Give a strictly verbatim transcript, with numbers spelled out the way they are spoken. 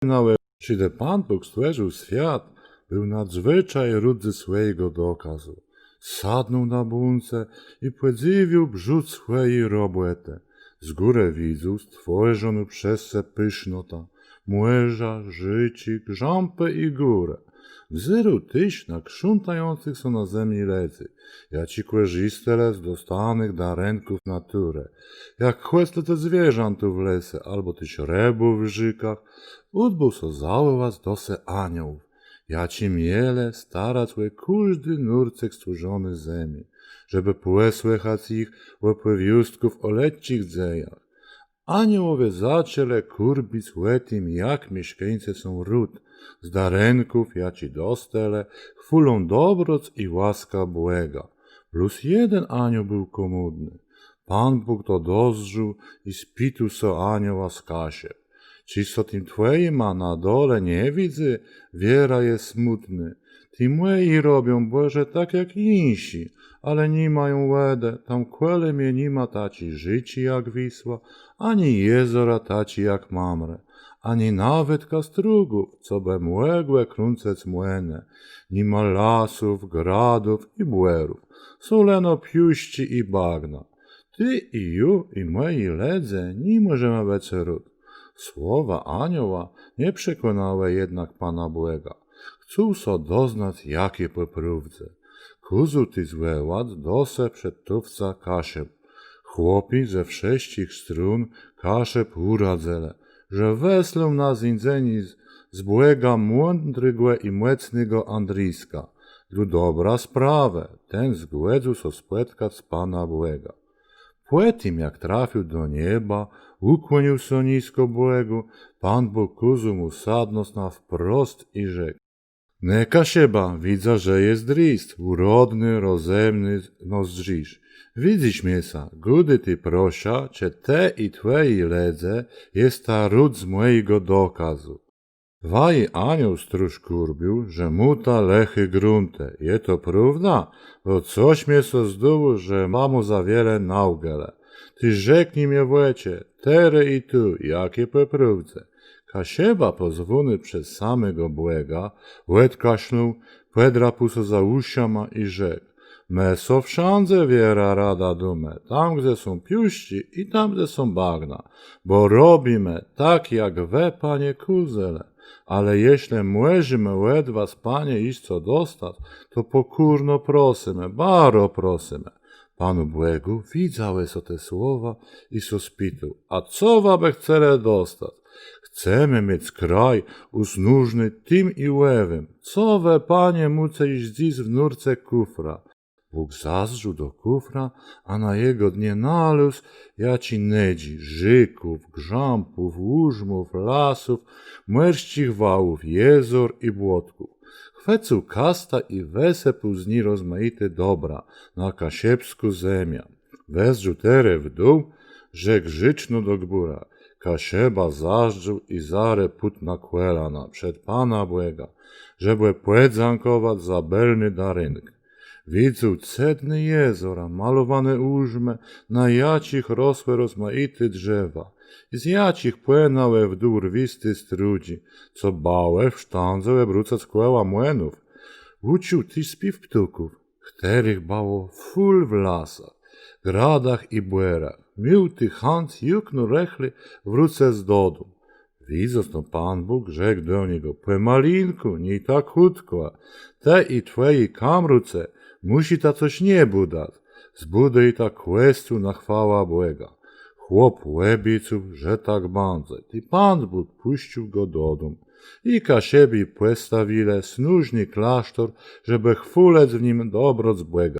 Nałe, czedë Pón Bóg stwòrził swiat, béł nadzwëczaj rôd ze swòjégò dokôzu. Sadnął na bónce i pòdzywiôł brzôd swòji robòtë. Z górë widzôł stwòrzoną przez se pësznotã, mòrza, rzéczi, grzãpë i górë. Wzérôł téż na krzątającëch sã na zemi lëdzy, jaczi kòrzistelë z dostónëch darënków naturë, jak chòcle te zwierzãta w lese, abò téż rëbów w rzékach. Ùdbôł so zawòłac do se aniołów, jaczi mielë starac ò kòżdi nórcëk stwòrzony zemi, żebë pòsłëchac jich òpòwiôstków ò lëdzczich dzejach. Aniołowie zaczãlë kôrbic ò tim, jak mieszkańcë sã rôd z darënków, jaczi dostelë, chwôlą dobroc i łaskã Bòga. Blós jeden anioł béł kòmùdny. Pón Bóg to dozdrzôł i spitôł sã anioła z Kaszëb: Czë sã tim twòjima na dole nie widzy? Wierã je smùtny. Ti mòji robią, Bòże, tak jak jinszi, ale ni mają wòdë, tam kòle mie ni ma taczi rzéczi jak Wisła, ani jezora taczi jak Mamrë, ani nawetka strëgów, co bë mògłë krãcëc młënë. Ni ma lasów, gradów i bòrów. Są leno piôsczi i bagna. Të i jô, i mòji lëdze ni mòżemë bëc rôd. Słowa anioła nie przekònałë jednak Pana Bòga. Chcôł sã doznac, jak je pò prôwdze. Kôzôł téż zwòłac do se przedstôwcã Kaszëb. Chłopi ze wszëtczich strón Kaszëb ùradzëlë, że wëslą na zéńdzenié z, z Bògã mądrégò i mòcnégò Andriska. Dlô dobra sprawë ten zgòdzył sã spòtkac z Pana Bògã. Pò tim, jak trafił do nieba, ùkłonił sã niskò Bògù, Pón Bóg kôzôł mù sadnąc na wprost i rzekł: Në, Kaszëba, widzã, że jes drist, ùrodny, rozëmny, no zdrzisz. Widzysz mie sã, gôdôj të, proszã, czë të i twòji lëdze jesta rôd z mòjégò dokôzu. Waji anioł stróż kôrbił, że môta lëché gruntë. Je to prôwda? Bò cos mie sã zdôwô, że ma mù za wiele nałgôlë. Të rzekni mie w òczë, terô i tu, jak je pò prôwdze. Kaszëba, pòzwóny przez samégò Bòga, òdkaszlnął, pòdrapôł sã za ùszama i rzekł: Më so wszãdze wierã radã dómë, tam, gdze są piôsczi i tam, gdze są bagna, bò robimë tak, jak wë, Panie, kôzelë. Ale jeżlë mòżemë òd was, Panie, jesz co dostac, to pòkórno prosymë, baro prosymë. Panu Bògù widzałë sã te słowa i sã spitôł: A co wa bë chcelë dostac? Chcemë miec kraj ùsnôżony tim i òwim. Co wë, Panie, môce jesz dzys w nórce kùfra? Bóg zazdrzôł do kùfra, a na jegò dnie nalôzł jaczi nôdżi rzéków, grzãpów, ùrzmów, lasów, mòrsczich wałów, jezór i błotków. Chwëcył kastã i wësëpôł z ni rozmajité dobra na kaszëbską zemiã. Wezdrzôł terô w dół, rzekł żëczno do gbùra. Kaszëba zazdrzôł i zarô pôdł na kòlana przed Pana Bòga, żebë pòdzãkòwac za bëlny darënk. Widzôł cëdné jezora, malowóné ùrzmë, na jaczich rosłë rozmajité drzewa, i z jaczich płënãłë w dół rwisté strëdżi, co bëłë w sztãdze òbrôcac kòła młënów. Ùczuł téż spiéw ptôchów, chtërnëch bëło fùl w lasach, gradach i bòrach. Miôł téż chãc jak nôrëchli wrócëc dodóm. Widząc to Pón Bóg rzekł do niegò: Pòmalinkù, nié tak chùtkò, të i twòji kamracë mùszita cos niebë dac. Zbùdujta kòscół na chwałã Bòga. Chłop òbiecôł, że tak bãdze. Tej Pón Bóg pùscył gò dodóm. I Kaszëbi pòstawilë snôżny klôsztór, żebë chwôlëc w nim dobroc Bòga.